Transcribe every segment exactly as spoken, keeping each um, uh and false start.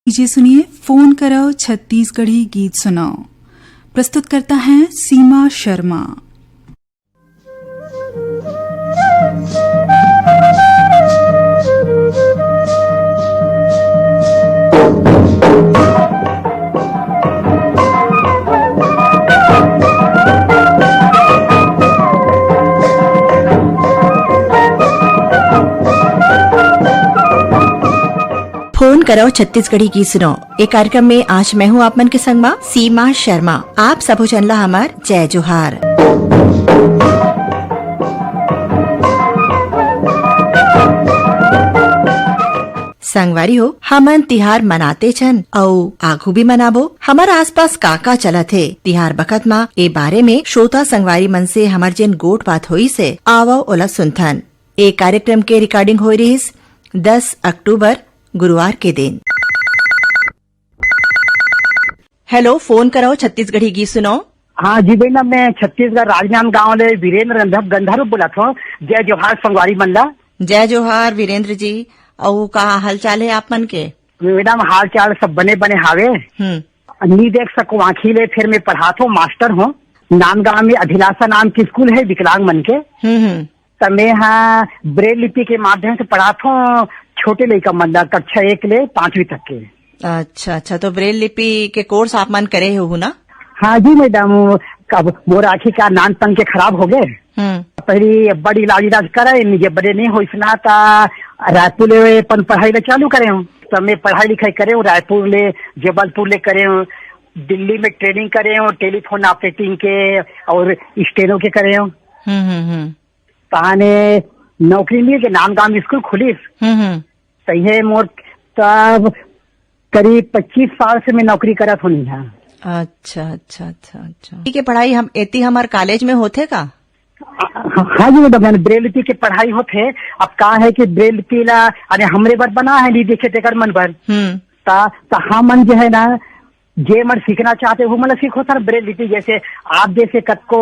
लीजिए सुनिए, फोन करो छत्तीसगढ़ी गीत सुनाओ। प्रस्तुत करता है सीमा शर्मा। फोन करव छत्तीसगढ़ी गीत सुनव। ए कार्यक्रम में आज मैं हूँ आप मन के संग मा सीमा शर्मा। आप सबो झन ला हमर जय जोहार। संगवारी हो, हमन तिहार मनाते छन अउ आघू भी मनाबो। हमर आसपास का-का चलत हे, तिहार बखत मा ए बारे में श्रोता संगवारी मन से हमर जेन गोठ बात होइस हे, आवव ओला सुनथन। ए कार्यक्रम के recording होय रिहिस दस अक्टूबर गुरुवार के दिन। हेलो, फोन करव छत्तीसगढ़ी गीत सुनव। हाँ जी बहन, मैं छत्तीसगढ़ राजनांदगांव ले वीरेंद्र गंधर्व, गंधर्व बोलत हूँ। जय जोहार संगवारी मन ला। जय जोहार वीरेंद्र जी, अउ का हाल चाल हे आप मन के? मैडम, हाल चाल सब बने बने हावे। हम्म। नी देख सको आँखी ले, फिर मैं पढ़ात हूँ, मास्टर हूँ। नांदगांव में अभिलाषा नाम की स्कूल है विकलांग मन के। हम्म, हम्म। त मैं हा ब्रेल लिपि के माध्यम से पढ़ात हूँ छोटे लइका मन ला, कक्षा एक ले पांचवी तक के। अच्छा, अच्छा, तो ब्रेल लिपि के कोर्स आप मन करे हो ना? हाँ जी मैडम, अब मोर आँखी का नान तन के खराब हो गए। हम्म। पहली बड़ इलाज इलाज कराए, निजे बड़े नहीं होइस ना, ता रायपुर ले अपन पढ़ाई ले चालू करे हूँ। तो मैं पढ़ाई लिखाई करे हूँ, रायपुर ले, जबलपुर ले करे हूँ, दिल्ली में ट्रेनिंग करे हूँ टेलीफोन ऑपरेटिंग के और स्टेनो के करे हूँ। हम्म, हम्म, हम्म। ताने नौकरी मिल के नांदगांव स्कूल खुलिस। हम्म, हम्म। सही है मोर, तब करीब पच्चीस साल से मैं नौकरी करत होनी है। अच्छा, अच्छा, अच्छा, अच्छा। ठीक है, पढ़ाई हम एती हमार कॉलेज में होथे का? हाँ जी मैडम, यानी ब्रेल लिपि के पढ़ाई होथे। अब का है कि ब्रेल लिपि ला, अरे हमरे बर बना है, नहीं देखे तेकर मन बर। हम्म। ता, ता हमन जो है ना, जे मन सीखना चाहते हो, मतलब सीखो सर ब्रेल लिपि, जैसे आप जैसे कतको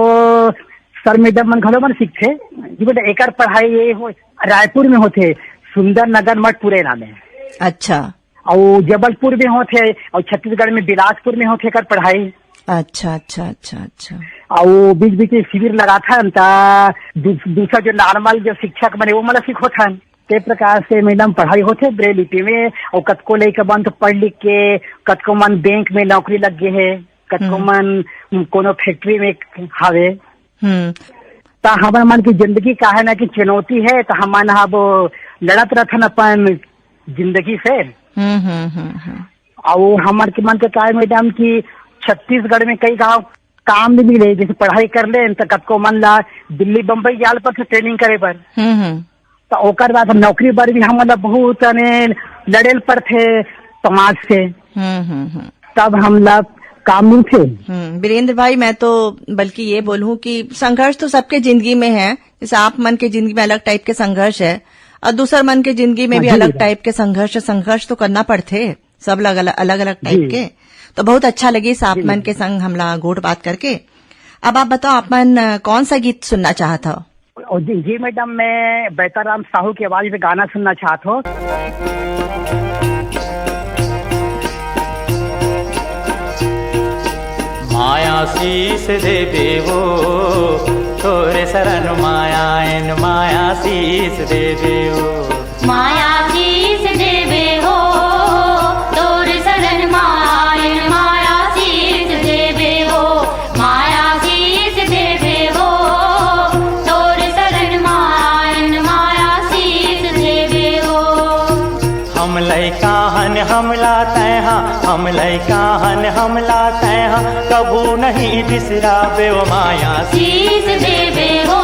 सर मैडम मन घलो मन सीखथे। जी बेटा, एकर पढ़ाई ये हो, रायपुर में होथे, सुंदर नगर मठ पुरैना में। अच्छा। अउ जबलपुर में होथे, अउ छत्तीसगढ़ में बिलासपुर में होथे एकर पढ़ाई। अच्छा, अच्छा, अच्छा, अच्छा। अउ बीच बीच में शिविर लगाथन, त दू-, दूसरा जो नॉर्मल जो शिक्षक बने, वो मतलब सिखोथन। ते प्रकार से मैडम पढ़ाई होथे ब्रेल लिपि में, अउ कतको लइका मन तो पढ़ लिख के, कतको मन बैंक में नौकरी लग गए हे, कतको हम्म। मन कोनो फैक्ट्री में हावे। हम्म। त हमर मन की जिंदगी का है ना कि चुनौती है, त हमन ह अब लड़त रहथन अपन जिंदगी से। हम्म, हम्म, हम्म, हम्म। अउ हमर के मन के का है मैडम कि छत्तीसगढ़ में कई गांव काम नहीं मिले, जैसे पढ़ाई कर ले त कतको मन ला दिल्ली बम्बई जाल पर ट्रेनिंग करे बर। हम्म, हम्म। त ओकर बाद नौकरी बर भी हमन ला बहुत, यानी, लड़े ल पड़थे समाज से। हम्म, हम्म, हम्म। तब हमला काम मिलथे। हम्म, वीरेंद्र भाई, मैं तो बल्कि ये बोलूं कि संघर्ष तो सबके जिंदगी में है। जैसे आप मन के जिंदगी में अलग टाइप के संघर्ष है और दूसर मन के जिंदगी में हाँ भी जी, अलग मैडम। टाइप के संघर्ष, संघर्ष तो करना पड़थे, सब अलग अलग, अलग अलग टाइप जी। के। तो बहुत अच्छा लगिस आप जी, मन मैडम। के संग हमला गोठ बात करके। अब आप बताओ, आप मन, अ, कौन सा गीत सुनना चाहत हो? और जी, जी मैडम, मैं बैताराम साहू की आवाज में गाना सुनना चाहता हूँ। माया शीश देबे वो, तोरे शरण माया एन, माया शीश देबे वो। माया शीश देबे हो, तोर शरण मायन माया शीश देबे हो, माया शीश देबे हो, तोर शरण मायन माया शीश देबे हो। हम लइका हन हमला तैहा, हम लइका हन हमला तैहा, कभू नहीं बिसराबे ओ माया। शीश देबे हो,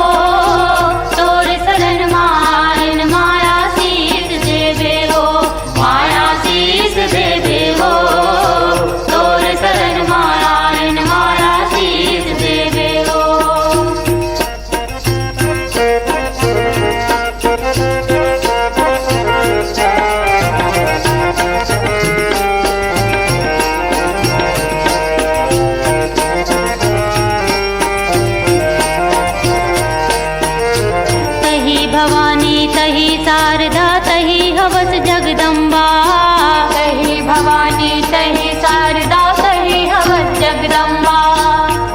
तोर शरण मायन माया शीश देबे हो, माया शीश देबे हो, तोर शरण मायन माया शीश देबे हो। तही शारदा तही हवस जगदम्बा।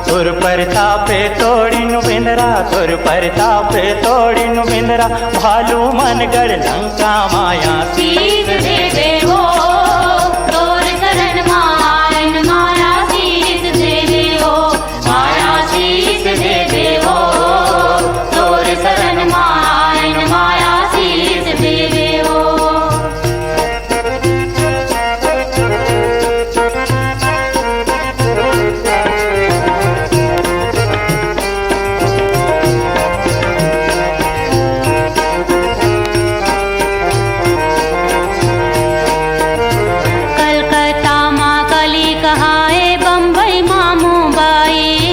तोर परतापे तोड़िन बेंदरा, तोर परतापे तोड़िन बेंदरा, भालू मनगढ़ लंका माया। शीश देवे हो, तोर शरण मायन माया शीश देवे हो। माया शीश देवे हो, तोर शरण मायन माया शीश देवे हो। कलकत्ता मा कली कहाए, बम्बई मा मुंबई।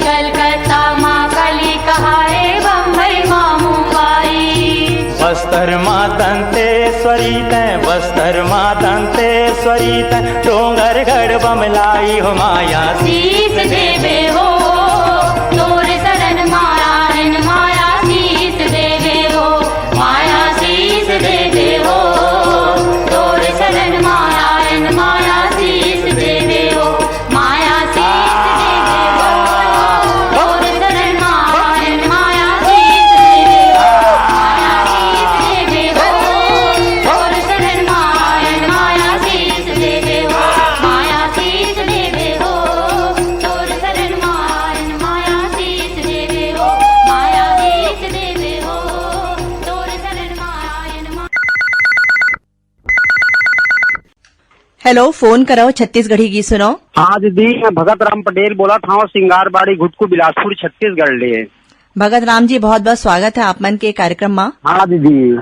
कलकत्ता मा कली कहाए, बम्बई मा मुंबई। बस्तर मा दंतेश्वरी तैं, बस्तर मा दंतेश्वरी तैं, डोंगरगढ़ बमलाई हो माया। शीश देवे हो, तोर शरण मायन माया शीश देवे हो। माया शीश देवे हो, तोर शरण मायन माया शीश देवे हो। माया शीश देवे हो, तोर शरण मायन माया शीश देवे हो। माया शीश देवे हो, तोर शरण मायन माया शीश देवे हो। माया शीश देवे हो, तोर शरण मायन माया शीश देवे हो। माया शीश देवे हो, तोर शरण मायन मा- हेलो, फोन करव, छत्तीसगढ़ी गीत सुनव। हाँ दीदी, मैं भगत राम पटेल बोलत हंव, सिंगारबाड़ी, घुटकू, बिलासपुर, छत्तीसगढ़ ले। भगत राम जी, बहुत बहुत स्वागत है आप मन के कार्यक्रम मा। हाँ दीदी।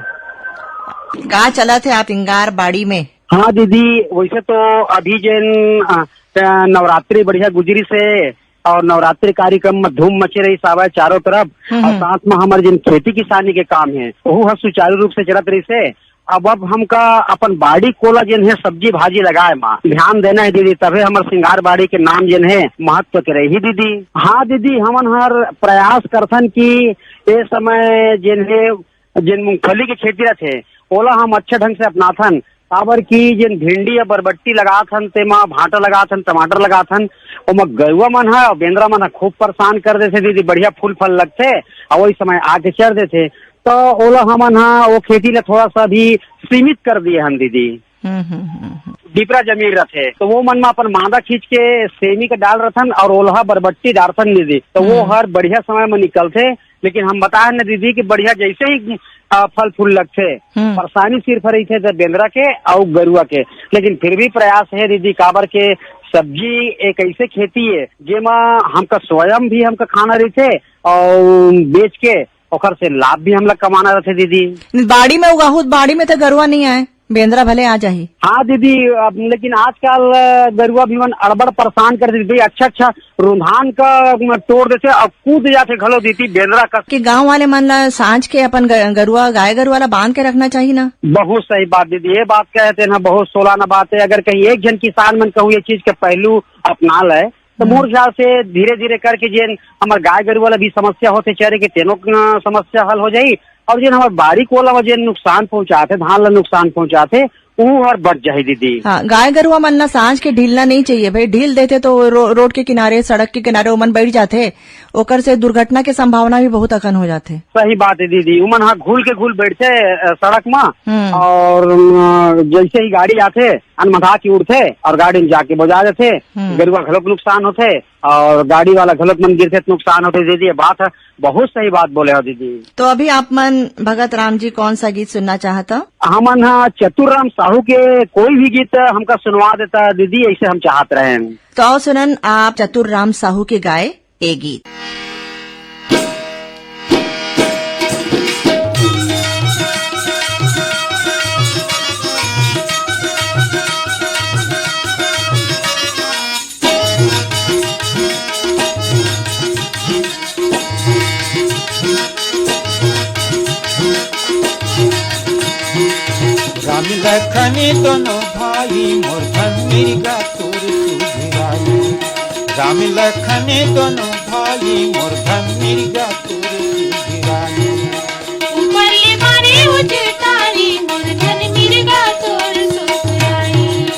का चलत है आप सिंगारबाड़ी में? हाँ दीदी, वैसे तो अभी जेन, अ, अ, नवरात्रि बढ़िया गुजरिस हे और नवरात्रि कार्यक्रम में धूम मचे रहिस हावय चारों तरफ, हम्म, और हम्म। साथ में हमर जेन खेती किसानी के काम हे, ओहू ह सुचारू रूप से चलत रहिस हे। अब, अब हमका अपन बाड़ी कोला जेन हे सब्जी भाजी लगाए मा ध्यान देना हे दीदी, तभे हमर सिंगारबाड़ी के नाम जेन हे महत्व के रही दीदी। हाँ दीदी, हमन हर प्रयास करथन कि ए समय जेन हे, जेन मूंगफली के खेती रथे, ओला हम अच्छा ढंग से अपनाथन, काबर कि जेन भिंडी या बरबट्टी लगाथन, तेमा भांटा लगाथन, टमाटर लगाथन, ओमा गरुआ मन ह, बेंदरा मन ह खूब परेशान कर देथे दीदी। बढ़िया फूल फल लगथे, अउ ओही समय आके चर देथे। त ओला हमन ह ओ खेती ला थोड़ा सा भी सीमित कर दिए हन दीदी। हम्म, हम्म, हम्म, हम्म। डिपरा जमीन रथे, त वो मन म अपन मांदा खींच के सेमी के डाल रथन अउ ओलहा बरबट्टी डारथन दीदी, त वो हम्म। हर बढ़िया समय म निकलथे। लेकिन हम बताए न दीदी कि बढ़िया जैसे ही, अ, फल फूल लगथे, हम्म। परेशानी सिर्फ रहिथे त बेंदरा के अउ गरुआ के। लेकिन फिर भी प्रयास हे दीदी, काबर के सब्जी एक ऐसे खेती हे जेमा हमका स्वयं भी हमका खाना रहिथे अउ बेच के ओकर से लाभ भी हमला कमाना रहथे दीदी। बाड़ी में उगाहू, बाड़ी में तो गरुआ नहीं आए, बेंदरा भले आ जाही। हाँ दीदी, अब लेकिन आजकल, अ, गरुआ भी मन अड़बड़ परेशान कर देथे, अच्छा अच्छा रुंधान का, अ, तोड़ देथे और कूद जाथे घलो दीदी बेंदरा का। कि गांव वाले मन ला सांझ के अपन ग-, गरुआ, गाय गरुआ ला बांध के रखना चाहिए ना। बहुत सही बात दीदी, ये बात कहे थे ना, बहुत सोलाना बात है। अगर कहीं एक जन किसान मन कहूँ ये चीज के पहलू अपना ले, तो हम्म। मोर ख्याल से धीरे-धीरे करके जेन हमर गाय गरु वाला भी समस्या होथे चरे के, तेनो, अ, समस्या हल हो जाही, और जेन हमर बाड़ी कोला म जेन नुकसान पहुंचाथे, धान ला नुकसान पहुंचाथे, उहू हर बच जाही दीदी। हाँ, गाय गरुआ मन ला सांझ के ढीलना नहीं चाहिए भाई, ढील देथे तो रो-, रोड के किनारे, सड़क के किनारे ओमन बैठ जाथे, ओकर से दुर्घटना के संभावना भी बहुत अकन हो जाथे। सही बात है दीदी, उमन हा घुल के घुल बैठथे, अ, सड़क म, हम्म। और, अ, जैसे ही गाड़ी आथे, अनमधा के उड़थे और गाड़ी में जाके बजा देथे, हम्म। गरुआ घलोक नुकसान होथे और गाड़ी वाला घलोक मन गिरथे त नुकसान होथे दीदी। ये बात है, बहुत सही बात बोले हो दीदी। तो अभी आप मन भगत राम जी कौन सा गीत सुनना चाहत हो? हमन हा चतुर राम साहू के कोई भी गीत हमका सुनवा देता दीदी, ऐसे हम चाहत रहे। तो आओ सुनन आप चतुर राम साहू के गाए ए गीत। राम लखन दोनों भाई मोर धन मिर्गा तोर सुघराई। राम लखन दोनों भाई मोर धन मिर्गा तोर सुघराई। ऊपर ले मारे उचटाई मोर धन मिर्गा तोर सुघराई।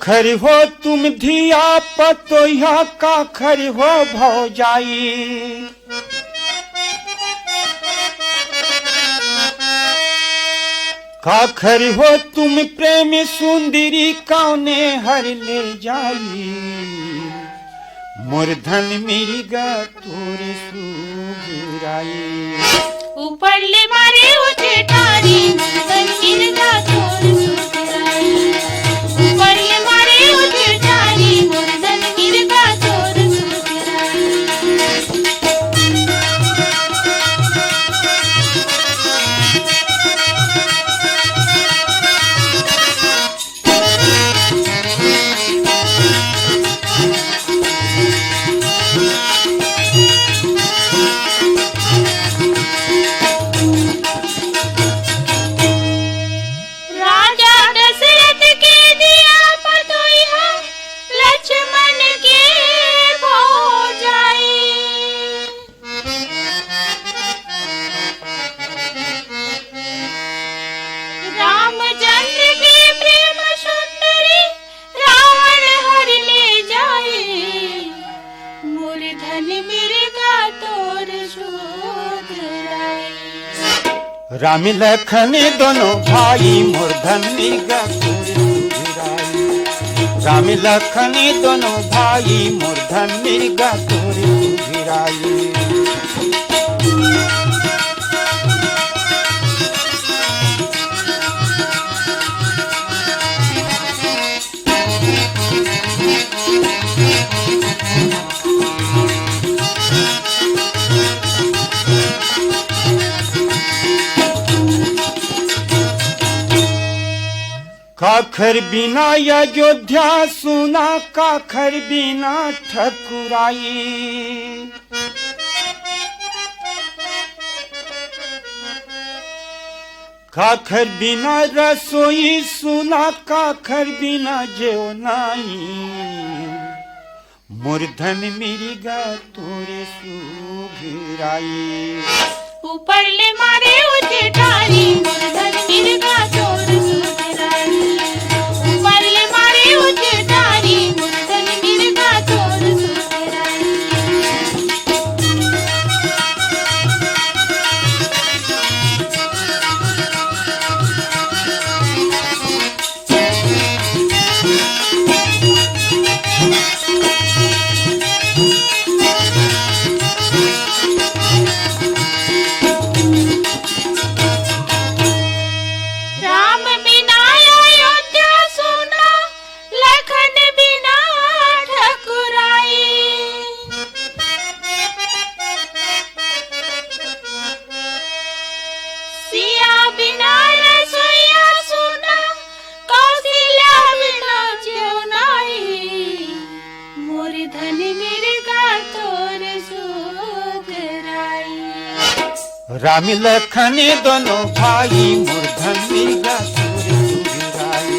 खरी हो तुम धिया पतोइहा, का खरी हो भौजाई। का खरी हो तुम प्रेम सुंदरी, कौने हर ले जाई। मोर धन मिर्गा तोर सुघराई। ऊपर ले मारे ओ चेटारी, मुर्दन मिर्गा तोर सुधराई। ऊपर ले मारे ओ चेटारी, मुर्दन मिर्गा तोर सुधराई। राजा दशरथ के दिया पतोइहा, लक्ष्मण के भौजाई। रामचंद्र के प्रेम सुंदरी, रावण हर ले जाए। मोर धन मिर्गा तोर सुधराई। राम लखन दोनों भाई, मोर धन मिर्गा तोर सुधराई। राम लखन दोनों भाई, मोर धन मिर्गा तोर सुधराई। काखर बिना अयोध्या सुना, काखर बिना ठकुराई। काखर बिना रसोई सुना, काखर बिना जेवनाई। मोर धन मिर्गा तोर सुघराई। ऊपर ले मारे ओ चेटारी, मोर धन मिर्गा तोर सुघराई। ऊपर ले मारे ओ चेटारी, मोर धन मिर्गा तोर सुघराई। राम बिना अयोध्या सुना, लखन बिना ठकुराई। सिया बिना रसोइया सुना, कौशल्या बिना जेवनाई। मोर धन मिर्गा तोर सुघराई। राम लखन दोनों भाई, मोर धन मिर्गा तोर सुघराई।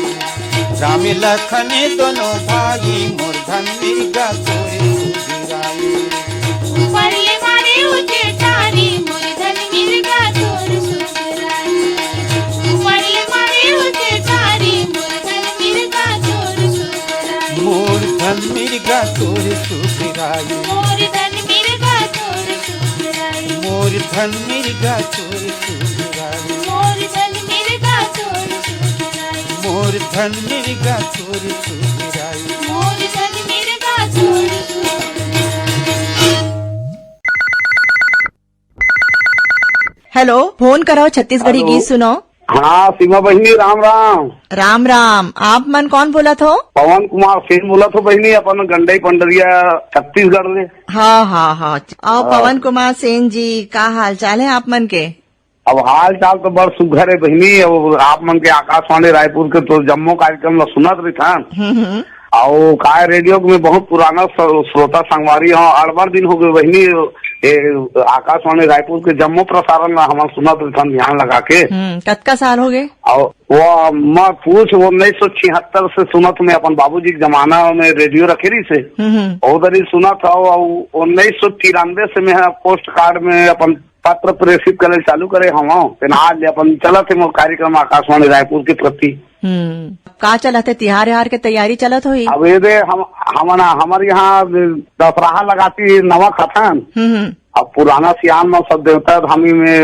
राम लखन दोनों भाई, मोर धन मिर्गा तोर सुघराई। ऊपर ले मारे ओ चेटारी, मोर धन मिर्गा तोर सुघराई। ऊपर ले मारे ओ चेटारी, मोर धन मिर्गा तोर सुघराई। मोर धन मिर्गा तोर सुघराई। मोर धन मिर्गा तोर सुघराई। मोर धन मिर्गा तोर सुघराई। मोर धन मिर्गा तोर सुघराई। मोर धन मिर्गा तोर सुघराई। मोर धन मिर्गा तोर सुघराई। हेलो, फोन कराओ छत्तीसगढ़ी हेलो। गीत सुनाओ। हाँ, सीमा बहिनी, राम राम। राम राम। आप मन कौन बोलत हो? पवन कुमार सेन बोलत हो बहिनी, अपन गंडई पंडरिया, छत्तीसगढ़ ले। हाँ, हाँ, हाँ। आओ, हाँ। पवन कुमार सेन जी, का हाल चाल है आप मन के? अब हाल चाल तो बड़ सुघर है बहिनी। अब आप मन के आकाशवाणी रायपुर के तो जम्मो कार्यक्रम ला सुनत रहिथन। हम्म, हम्म। अउ काय रेडियो में बहुत पुराना स-, श्रोता संगवारी हो, अड़बड़ दिन हो गए बहिनी, ए, आकाशवाणी रायपुर के जम्मो प्रसारण ला हमन सुनत रहिथन ध्यान लगा के। हम्म, कतका साल हो गए? अउ वो मत पूछ, वो उन्नीस सौ छिहत्तर से सुनत में अपन बाबूजी के जमाना में रेडियो रखे रहिस हे। हम्म, हम्म। ओ दरी सुनत हव, अउ उन्नीस सौ तिरानवे से मैं पोस्ट कार्ड में अपन पत्र प्रेषित करे चालू करे हवं, तेन आज ले अपन चलत हे मोर कार्यक्रम आकाशवाणी रायपुर के प्रति। हम्म, का चलत हे? तिहार, तिहार के तैयारी चलत होही? अब ये दे हम, हमन, हमर यहाँ दशहरा लगाती नवा कथन। हम्म, हम्म। अब पुराना सियान म सब देवता धामी में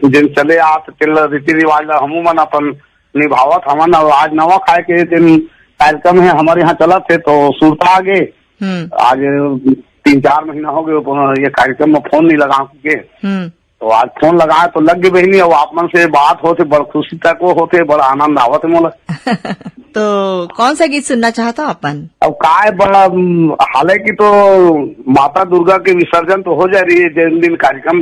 जिन चले आत, तेला रीति रिवाज ला हमू मन अपन निभावत हमन। अब आज नवा खाए के दिन कार्यक्रम हे, हमर यहाँ चलत हे, तो सुरता आगे। हम्म। आज तीन चार महीना हो गए, ये कार्यक्रम में फोन नहीं लगा के। हम्म। तो आज फोन लगाए तो लग गए बहिनी, अब आप मन से बात होथे, बड़ खुशी तक वो होथे, बड़ा आनंद आवत हे मोला। तो कौन सा गीत सुनना चाहता हो अपन? अब काय बड़ा, उम, हालांकि तो माता दुर्गा के विसर्जन तो हो जा रही है जन्मदिन कार्यक्रम,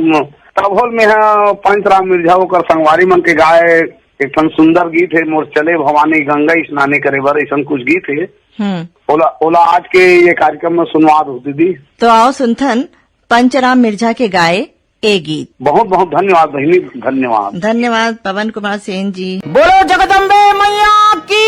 तब होल में है पंचराम मिर्झा ओकर संगवारी मन के गाए एक ठन सुंदर गीत है, मोर चले भवानी गंगा स्नाने करे बर, ऐसन कुछ गीत है। हम्म। ओला, ओला आज के ये कार्यक्रम में सुनवा दो दीदी। तो आओ सुनथन पंचराम मिर्झा के गाए ए गीत। बहुत बहुत धन्यवाद बहिनी, धन्यवाद। धन्यवाद पवन कुमार सेन जी। बोलो जगदम्बे मैया की।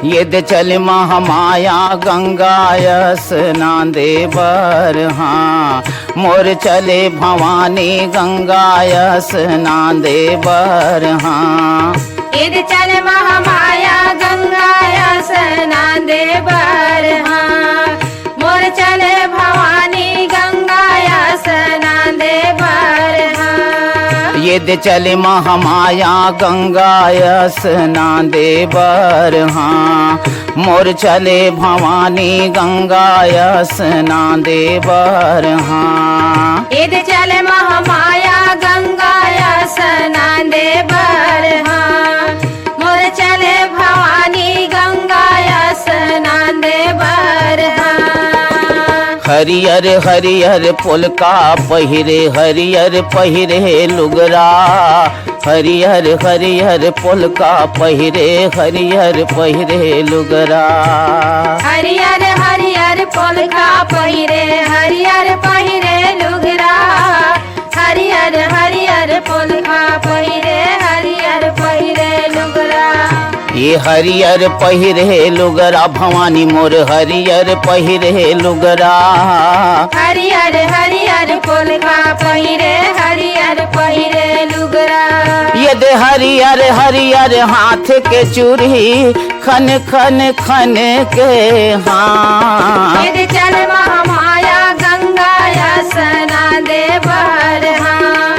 ये दे चल महामाया गंगा स्नान दे बर, हाँ, मोर चले भवानी गंगा स्नान दे बर, हाँ। ईद चल महामाया गंगा स्नान दे बर, हाँ। मोर चले भवानी गंगा स्नान दे बर, हाँ। ईद चल महामाया गंगा स्नान दे बर, हाँ। मोर चले भवानी गंगा स्नान दे बर, हाँ। ईद चले महामाया गंगा स्नान दे बर, हाँ। मोर चले भवानी गंगा स्नान दे बर, हाँ। हरियर हरियर पोलका पहिरे, हरियर पहिरे लुगरा। हरियर हरियर पोलका पहिरे, हरियर पहिरे लुगरा। हरियर हरियर पोलका पहिरे, हरियर पहिरे लुगरा। हरियर हरियर पोलका पहिरे, हरियर पहिरे लुगरा। ये हरियर पहिरे लुगरा भवानी मोर, हरियर पहिरे लुगरा। हरियर हरियर पोलका पहिरे, हरियर पहिरे लुगरा। ये दे हरियर हरियर हाथ के चूड़ी, खन खन खन के, हाँ। ईद चल महामाया गंगा स्नान दे बर, हाँ।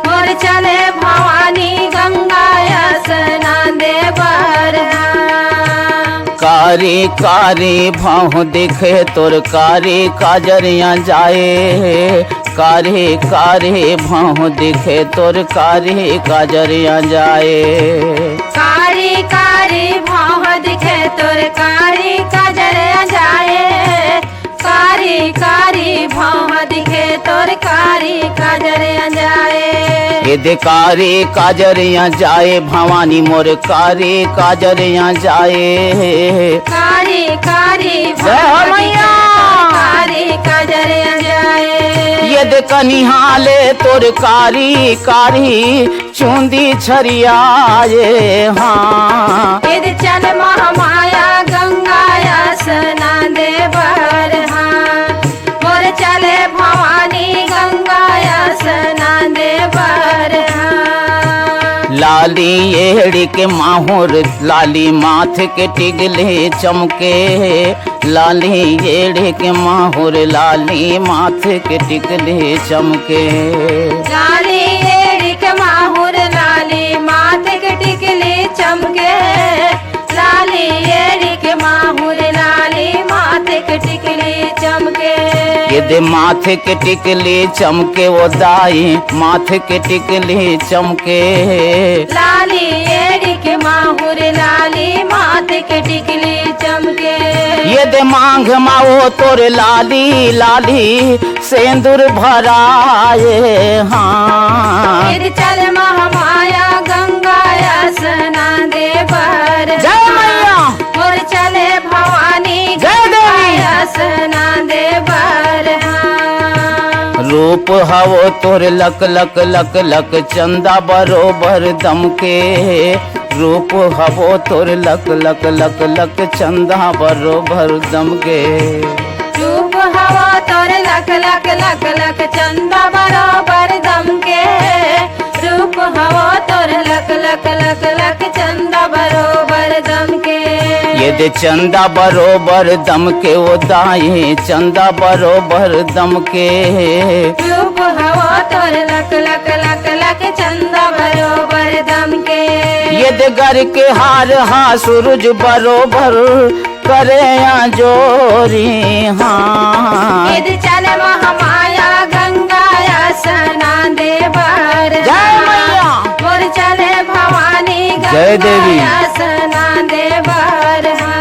मोर चले भवानी गंगा स्नान दे बर, हाँ। कारी कारी भौं दिखे तोर कारी काजरिया जाए। कारी कारी भौं दिखे तोर कारी काजरिया जाए। कारी कारी भौं दिखे तोर कारी काजरिया जाए। कारी कारी भौं दिखे तोर कारी काजरिया जाए। ये दे कारी काजरिया जाए भवानी मोर कारी काजरिया जाए। कारी कारी जय हो भौं दिखे मैया। तोर कारी काजरिया जाए। ये दे कनिहाले तोर कारी कारी चूंदी छरियाए, हाँ। ईद चल महामाया गंगा स्नान दे बर, हाँ। मोर चले भवानी गंगा स्नान दे बर, हाँ। लाली एड़ी के माहुर, लाली माथ के टिगले चमके। लाली एड़ी के माहुर, लाली माथ के टिकली चमके। लाली एड़ी के माहुर, लाली माथ के टिकली चमके। लाली एड़ी के माहुर, लाली माथ के टिकली चमके। ये दे माथ के टिकली चमके, वो दाई माथ के टिकली चमके। लाली एड़ी के माहुर, लाली माथ के टिकली चमके। ये दे मांग मा वो तोर लाली लाली सेंदूर भराए, हाँ। ईद चल महामाया गंगा स्नान दे बर, जय मैया। मोर चले भवानी जय देवी। गंगा स्नान दे बर, हाँ। रूप हवो तोर लक लक लक लक चंदा बरोबर दमके। रूप हवो तोर लक लक लक लक चंदा बरोबर दमके। रूप हवो तोर लक लक लक लक चंदा बरोबर दमके। रूप हवो तोर लक लक लक लक चंदा बरोबर दमके। ये दे चंदा बरोबर दमके ओ दाई, चंदा बरोबर दमके। रूप हवो तोर लक लक लक लक चंदा बरोबर दमके। ये दे गर के हार हा सूरज बरोबर करे आ जोरी हा। ये दे चल महामाया गंगा स्नान दे बर जय हा। मैया। मोर चले भवानी जय देवी। गंगा स्नान दे बर हा।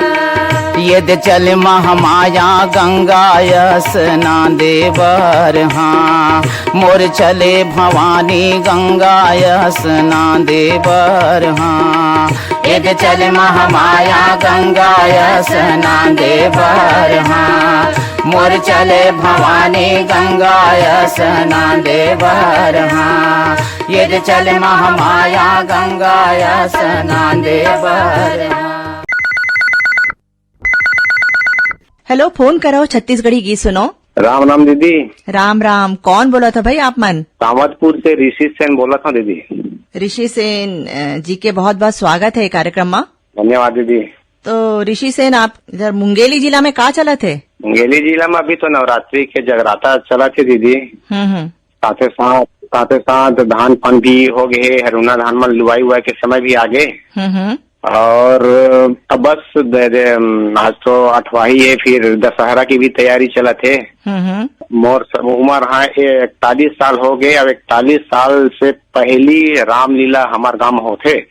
ये दे चल महामाया गंगा स्नान दे बर हा। मोर चले भवानी गंगा स्नान दे बर हा। ये दे चल महामाया गंगा स्नान दे बर हा। मोर चले भवानी गंगा स्नान दे बर हा। ये दे चल महामाया गंगा स्नान दे बर हा। हेलो, फोन करो छत्तीसगढ़ी गीत सुनो। राम राम दीदी। राम राम, कौन बोला था भाई आप मन? कामतपुर से ऋषि सेन बोला था दीदी। ऋषि सेन, अ, जी के बहुत बहुत स्वागत है कार्यक्रम में। धन्यवाद दीदी। तो ऋषि सेन, आप इधर मुंगेली जिला में का चलत हे? मुंगेली जिला में अभी तो नवरात्रि के जगराता चलत हे दीदी। हम्म, हम्म। साथे साथ, साथे साथ धान पान भी हो गए हे, हरुना धान मन लुवाई उवाई के समय भी आ गए। हम्म, हम्म। और अब बस दे, दे, आज तो अठवाही है, फिर दशहरा की भी तैयारी चलत है। हम्म, हम्म। मोर सब उम्र हाँ इकतालीस साल हो गए। अब इकतालीस साल से पहली रामलीला हमार गांव में होथे।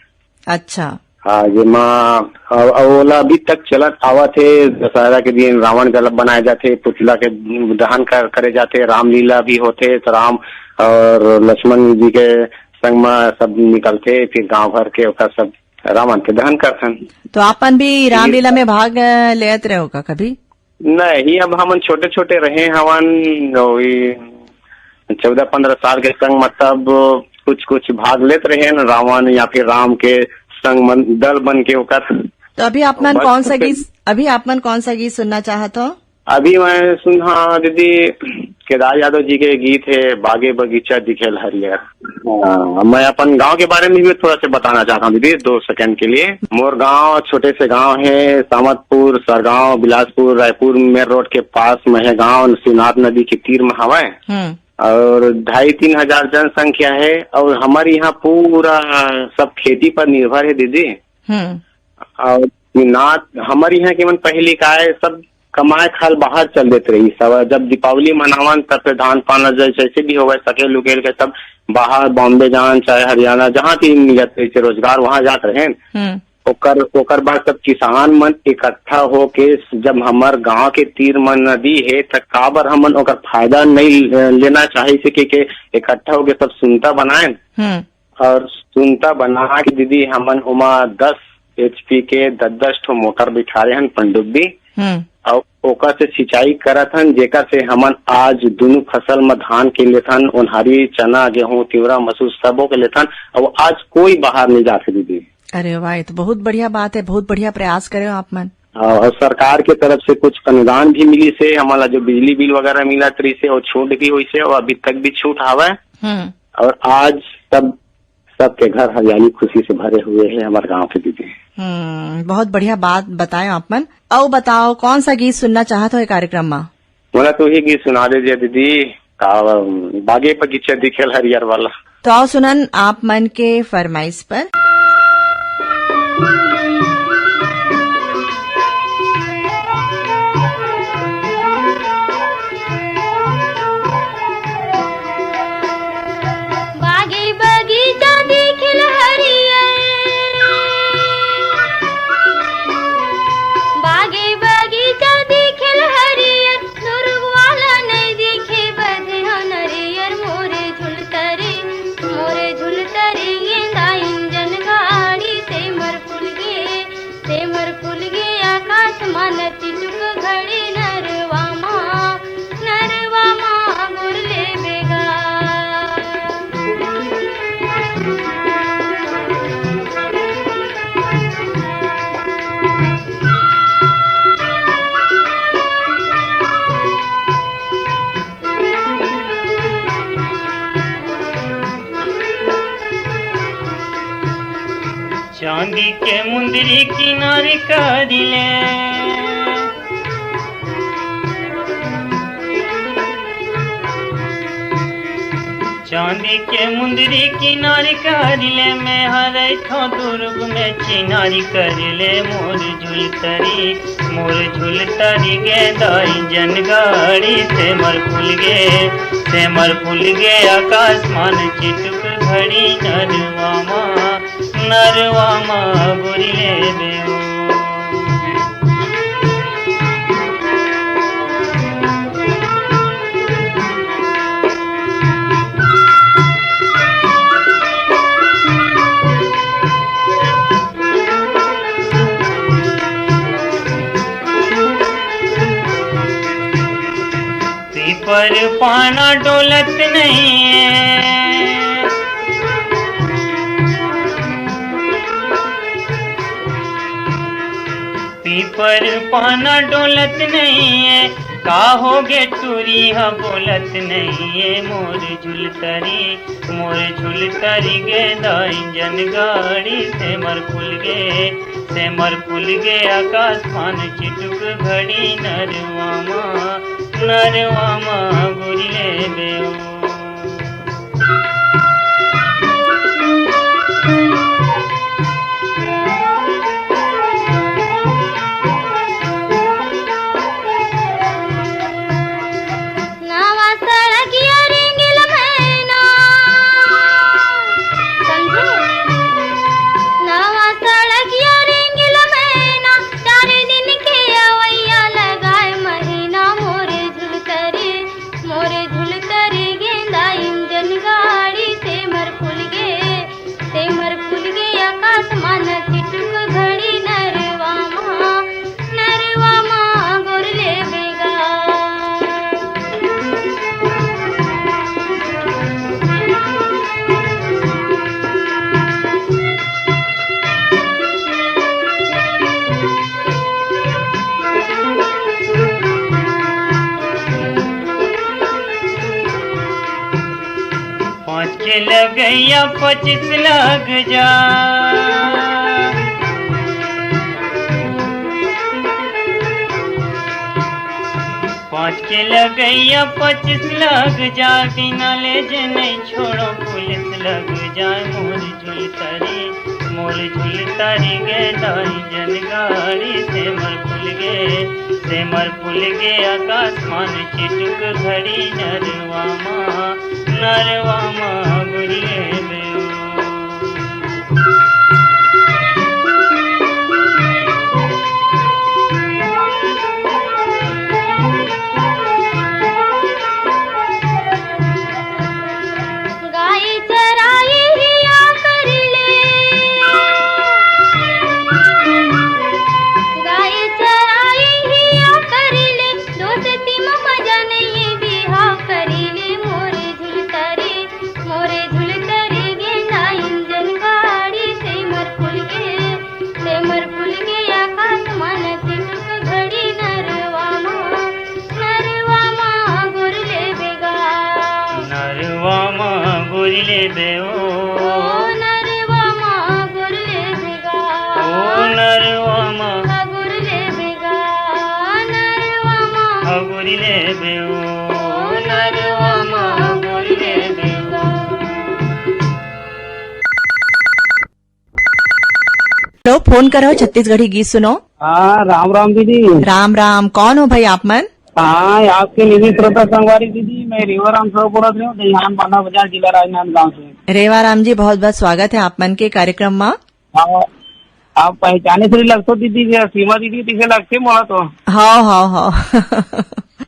अच्छा। हाँ, जेमा अ, अ, ओला अभी तक चलत आवत हे। दशहरा के दिन रावण गला बनाए जाथे, पुतला के दहन कर, करे जाथे, रामलीला भी होथे, तो राम और लक्ष्मण जी के संग में सब निकलथे, फिर गांव भर के ओकर सब रावण के दहन करथन। तो आपन भी ये रामलीला में भाग, अ, लेत रहे हो का कभी? नहीं, अब हमन छोटे-छोटे रहे हवन, वही चौदह पन्द्रह साल के संग, मतलब, कुछ-कुछ भाग लेत रहे न, रावण या फिर राम के संग मन, दल बन के ओकर। तो अभी आप मन बस कौन सा फिर गीत, अभी आप मन कौन सा गीत सुनना चाहत हो? अभी मैं सुन, हाँ दीदी, केदार यादव जी के गीत है बागे बगीचा दिखेल हरियर। हाँ, मैं अपन गांव के बारे में भी थोड़ा सा बताना चाहता हूँ दीदी, दो सेकंड के लिए। मोर गांव छोटे से गांव है, सामतपुर, सरगांव, बिलासपुर, रायपुर मेन रोड के पास में है गांव, शिवनाथ नदी के तीर में हवय। हम्म। और ढाई तीन हजार जनसंख्या है और हमारे यहाँ पूरा सब खेती पर निर्भर है दीदी। हम्म। और शिवनाथ हमारे यहाँ के मन पहली का है, सब कमाए खाल बाहर चल देत रही सब। जब दीपावली मनावन तब तो धान पान ला जै-, जैसे भी होवे सकेल उकेल के सब बाहर बॉम्बे जान चाहे हरियाणा जहाँ भी मिलत रही से रोजगार वहाँ जात रहे। हम्म। ओकर, ओकर बाद सब किसान मन इकट्ठा होके जब हमर गांव के तीर म नदी हे त काबर हमन ओकर फायदा नहीं, अ, लेना चाहे से के, के इकट्ठा होके सब सुनता बनाए। हम्म। और सुनता बना के दीदी हमन ओमा दस एचपी के दस दस ठो मोटर बिठारे हन पनडुब्बी। हम्म। और ओकर से सिंचाई करत हन, जेकर से हमन आज दुनू फसल म धान के लेथन, ओन्हारी, चना, गेहूं, तिवरा, मसूर सबो के लेथन। और आज कोई बाहर नहीं जाथे दीदी। अरे वाह, ये तो बहुत बढ़िया बात है, बहुत बढ़िया प्रयास करे हो आप मन। और सरकार के तरफ से कुछ अनुदान भी मिली से, हमन ला जो बिजली बिल वगैरह मिलत रही से, और छूट भी हुई से, और अभी तक भी छूट हावय। हम्म। और आज सब, सबके घर हरियाली खुशी से भरे हुए हैं हमारे गांव के दीदी। हम्म, बहुत बढ़िया बात बताए आप मन। अउ बताओ, कौन सा गीत सुनना चाहत हो ये कार्यक्रम में? मोला तो ही गीत सुना दे दिया दीदी, का, बागे बगीचा दिखेल हरियर वाला। तो आओ सुनन आप मन के फरमाइश पर। बागे बगीचा दिखेल हरियर, बागे बगीचा दिखेल हरियर, सुरुग वाला नहीं दिखे बदे हो नरियर, मोरे झुलता रे, मोरे झुलता रे, गेंदा इंजन गाड़ी से मर फूल गे चांदी के मुंदरी किनारी करी ले, चांदी के मुंदरी किनारी करी ले, मैं हर थो दुर्ग में चिनारी करी ले। मोर झुलतरी, मोर झुलतरी गे दाई जन गाड़ी, सेमर फूल गे, सेमर फूल गे आकाश मान चिटुक घड़ी, नरवा मा, नरवा मा गोरी ले बेओ। पीपर पाना डोलत नहीं है, पीपर पाना डोलत नहीं है, का हो गे टूरी ह बोलत नहीं है। मोर झुलतरी, मोर झुलतरी गे दाई जन गाड़ी, सेमर फूल गे, सेमर फूल गे आकाश मान चिटुक घड़ी, नरवा मा, नरवा मा गोरी ले बेओ। नवा सड़किया रेंगेल मैना, समझे? नवा सड़किया रेंगेल मैना, चार दिन के अवैया लगाए महीना। मोरे झुलतरी, मोरे झुलतरी गेंदा इंजन गाड़ी, सेमर फूल गे, सेमर फूल गे आकाश मान चिटुक घड़ी, नरवा मा, नरवा मा गोर ले बेगा। पाँच के लगैया पच्चीस लग जा, पाँच के लगैया पच्चीस लग जा, बिना ले जे नहीं छोड़ो पुलिस लग जाए। मोर झुलतरी, मोर झुलतरी गे दाई जन गाड़ी, सेमर फूल गे, सेमर फूल गे आकाश मान चिटुक घड़ी, नरवा मा, नरवा मा गोरी ले बेओ। गाय चराई हिया कर ले, गाय चराई हिया कर ले, दोस्ती म मजा नहीं बिहाव कर ले। मोरे झुलतरी, मोरे झुलतरी गेंदा इंजन गाड़ी, सेमर फूल गे, सेमर फूल गे आकाश मान चिटुक घड़ी, नरवा मा, नरवा मा गोर ले बेगा। नरवा मा गोर ले बे ओ। ओ नरवा मा गोर ले बेगा। ओ नरवा मा गोर ले बेगा। नरवा मा गोर ले बे ओ। ओ नरवा मा गोर ले बेगा। हेलो, फोन करो, छत्तीसगढ़ी गीत सुनो। हाँ, राम राम दीदी। राम राम, कौन हो भाई आप मन? हाँ, आपके निजी श्रोता संगवारी दीदी, मैं रेवाराम साहू बोलत रहे हूँ, दहिहान बांधा बाजार, जिला राजनांदगांव से। रेवाराम जी, बहुत बहुत स्वागत है आप मन के कार्यक्रम मा। हाँ, आप पहचाने से लगते हो दीदी, ये सीमा दीदी पीछे लगते मोला तो। हाँ, हाँ, हाँ।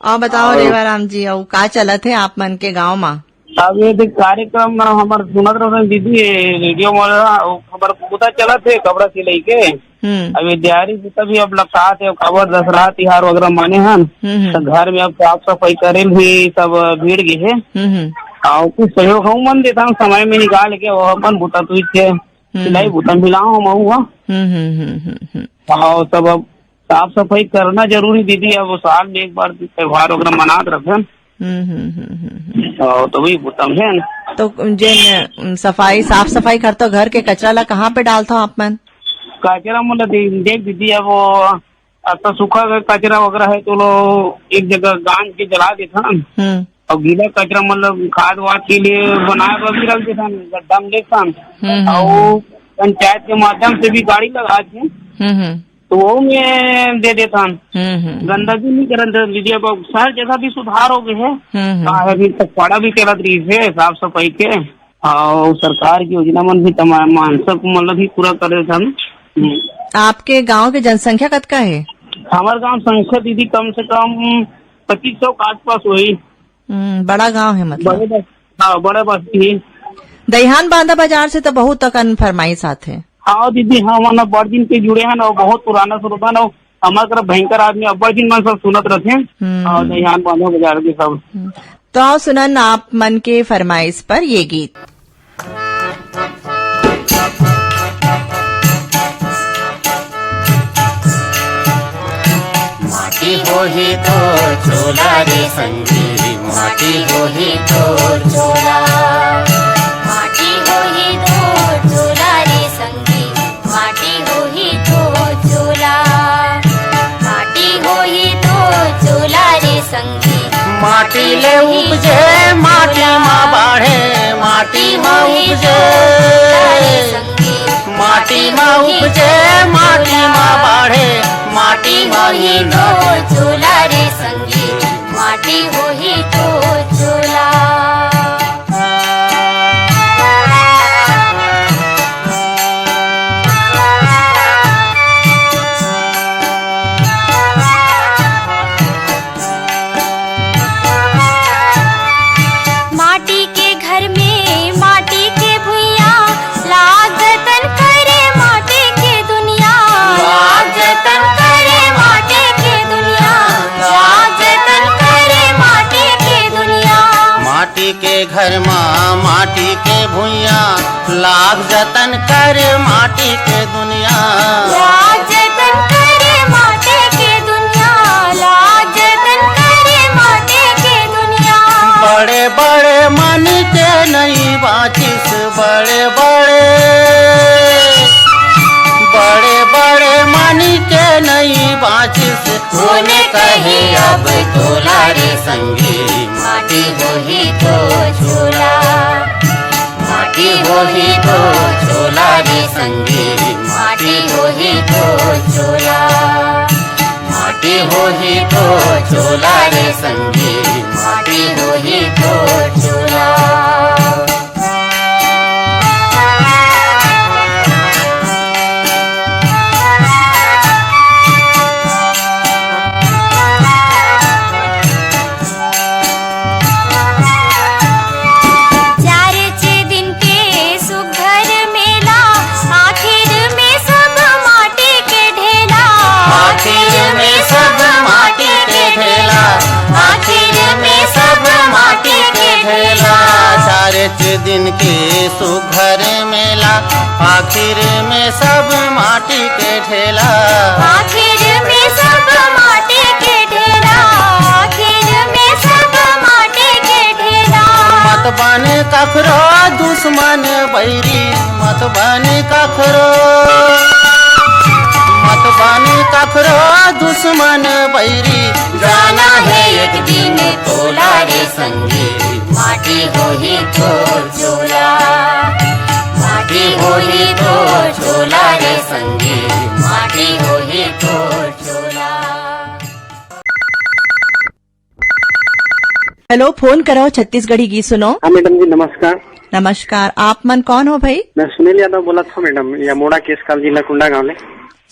और बताओ और रेवाराम जी, और का चलत है आप मन के गांव मा? अब ये देख कार्यक्रम में हमर सुनत रहो दीदी, ये रेडियो में हमर बुता चलत है कपड़ा सिलाई के। हम्म। अब ये दिहाड़ी बुता भी अब लपटात है, काबर दशहरा तिहार वगैरह माने हन, हम्म, हम्म। तो घर में अब साफ सफाई करे भी सब भीड़ गए है। हम्म, हम्म। और कुछ सहयोग हम मन देता हूँ समय में निकाल के, वो अपन बुता तुई के हम्म। सिलाई बुता मिलाओ हम हुआ। हम्म, हम्म, हम्म, हम्म, हम्म। और सब अब साफ सफाई करना जरूरी दीदी, अब साल में एक बार त्योहार वगैरह मनात रखन। हम्म, हम्म, हम्म, हम्म, हम्म। और तो वही बुता है ना। तो जेन, अम, सफाई, साफ सफाई करथो घर के, कचरा ला कहाँ पे डालथो आप मन? कचरा मतलब दे-, देख दीदी, अब वो अब तो सूखा का कचरा वगैरह है तो लो एक जगह गांज के जला देथन। हम्म। और गीला कचरा मतलब खाद वाद के लिए बनाए बर भी रख देथन, गड्ढा में लेथन। हम्म, हम्म, और हम्म। पंचायत के माध्यम से भी गाड़ी लगा के हम्म, हम्म। तो वो में दे देथन। हम्म, हम्म। गंदगी नहीं करन दे दीदी, अब शहर जैसा भी सुधार हो गए है। हम्म, हम्म। का है, अभी तक पड़ा भी चलत रही है साफ सफाई के। अउ सरकार के योजना मन भी तमाम मानसिक मतलब ही पूरा करे हन। हम्म। आपके गांव के जनसंख्या कतका हे? हमर गांव संख्या दीदी कम से कम पच्चीस सौ के आसपास होही। हम्म, बड़ा गांव हे मतलब। बड़े बस-, हाँ, बड़े बस्ती हे। दइहान बांधा बाजार से तो बहुत अकन फरमाइश आथे। हाँ दीदी, हाँ, हमन बड़ दिन के जुड़े हन अउ बहुत पुराना स्रोत हन अउ हमर करा भयंकर आदमी अब्बड़ दिन मन सब सुनत रथे। हम्म। अउ दइहान बांधा बाजार के सब। हम्म। तो आओ सुनन आप मन के फरमाइश पर ये गीत। माटी होही तो चोला रे संगी, माटी होही तो चोला। माटी होही तो चोला रे संगी, माटी होही तो चोला। माटी होही तो चोला रे संगी। माटी ले उपजे, माटी मा बाढ़े, माटी मा उपजे। माटी मा उपजे, माटी मा बाढ़े, माटी मा ही तो चोला रे संगी, माटी होही तो चोला। माटी के घर में माटी के भुइयां, लाग जतन करे माटी के दुनिया। लाग जतन करे माटी के दुनिया, लाग जतन करे माटी के दुनिया। माटी के घर मा माटी के भुइयां, लाग जतन करे माटी के दुनिया। लाग जतन करे माटी के दुनिया, लाग जतन करे माटी के दुनिया। बड़े बड़े मन के नइ बाँचिस, बड़े बड़े, बड़े बड़े मन के नइ बाँचिस। कोने कहे अब तोला रे संगी, माटी होही तो चोला। माटी होही तो चोला रे संगी, माटी होही तो चोला। माटी होही तो चोला रे संगी, माटी होही तो चोला। चार छे दिन के सुघर मेला, आखिर में सब माटी के ढेला। आखिर में सब माटी के ढेला, आखिर में सब माटी के ढेला। चार छे दिन के सुघर मेला, आखिर में सब माटी के ढेला। आखिर में सब माटी के ढेला, आखिर में सब माटी के ढेला। मत बने कखरो दुश्मन बैरी, मत बने कखरो, मत बने कखरो दुश्मन बैरी। जाना है एक दिन तोला रे संगी, माटी होही तो चोला। माटी होही तो चोला रे संगी, माटी होही तो चोला। हेलो, फोन करो छत्तीसगढ़ी गीत सुनो। हाँ मैडम जी, नमस्कार। नमस्कार, आप मन कौन हो भाई? मैं सुनील यादव बोलत हूँ मैडम, ये अमोड़ा केसकाल जिला कुंडा गाँव ले।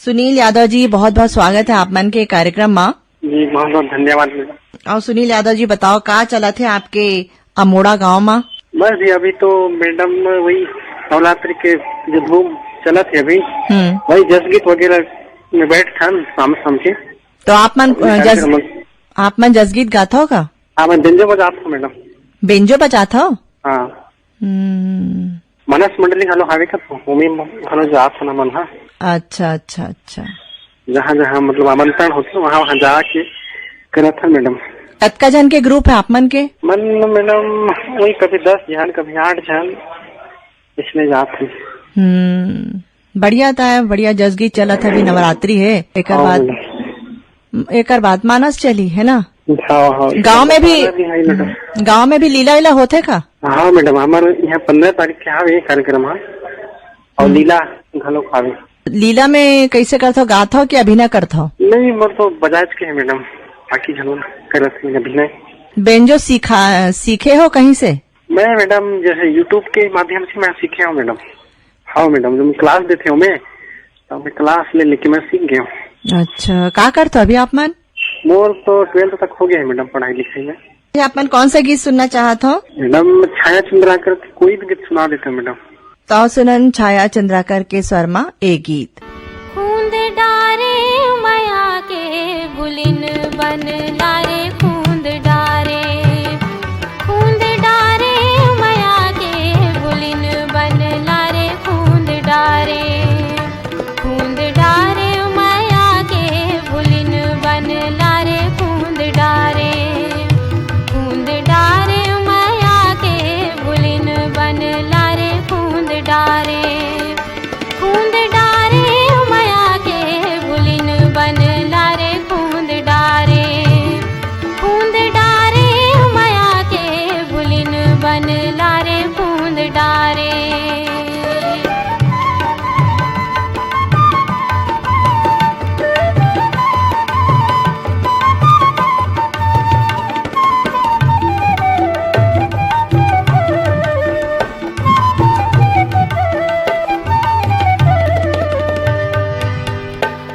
सुनील यादव जी, बहुत बहुत स्वागत है आप मन के कार्यक्रम मा। जी, बहुत बहुत धन्यवाद मैडम। और सुनील यादव जी, बताओ, का चलत है आपके अमोड़ा गांव मा? बस जी, अभी तो मैडम वही नवरात्रि के जो धूम चलत है अभी, हम्म। वही जसगीत वगैरह में बैठ था शाम शाम के। तो आप मन, अभी अ, जस-, कार्यक्रम आप मन जसगीत गात हो का? हाँ, मैं बेंजो बजात हूँ मैडम। बेंजो बजात हो? हाँ। हम्म। मनस मंडली घलो हावे का, ओमे घलो जात हन मन ह। अच्छा, अच्छा, अच्छा। जहाँ, जहाँ मतलब आमंत्रण होथे, वहाँ, वहाँ जाके करत हन मैडम। कतका झन के ग्रुप है आप मन के? मन मैडम, वही कभी दस झन, कभी आठ झन, इसमें जात है। हम्म, बढ़िया था, बढ़िया जसगी चलत है, अभी नवरात्रि है, एकर हाँ, बाद, मैडम। एकर बाद मानस चली, है ना? हाँ, हाँ। गाँव में भी, हमारा भी है, मैडम। गाँव में भी लीला वीला होथे का? हाँ, मैडम, हमारे यहाँ पन्द्रह तारीख के हावे कार्यक्रम, हाँ, और हम्म। लीला घलो हावे। लीला में कैसे करथो, गाथो कि अभिनय करथो? नहीं, मोर तो बजाज के है, मैडम, बाकी घलो करत है अभिनय। बेंजो सीखा, सीखे हो कहीं से? मैं, मैडम, जैसे YouTube के माध्यम से मैं सीखे हूँ, मैडम। हाँ, मैडम, जो मैं क्लास देते हूँ मैं, तो मैं क्लास ले लेके मैं सीख गया हूँ। अच्छा, का करथो अभी आप मन? मोर तो ट्वेल्थ तक हो गया है, मैडम, पढ़ाई लिखाई में। ये आप मन कौन सा गीत सुनना चाहत हो? मैडम, छाया चंद्राकर के कोई भी गीत सुना देते हो, मैडम। तो सुनन छाया चंद्राकर के स्वर मा ए गीत। खूंद डारे मया के भुलिन बन लारे, खूंद डारे, खूंद डारे मया के भुलिन बन लारे, खूंद डारे, खूंद डारे मया के भुलिन बन लारे, खूंद डारे, खूंद डारे मया के भुलिन बन लारे, खूंद डारे, खूंद डारे मया के भुलिन बन लारे, खूंद डारे, खूंद डारे मया के भुलिन बन लारे, खूंद डारे।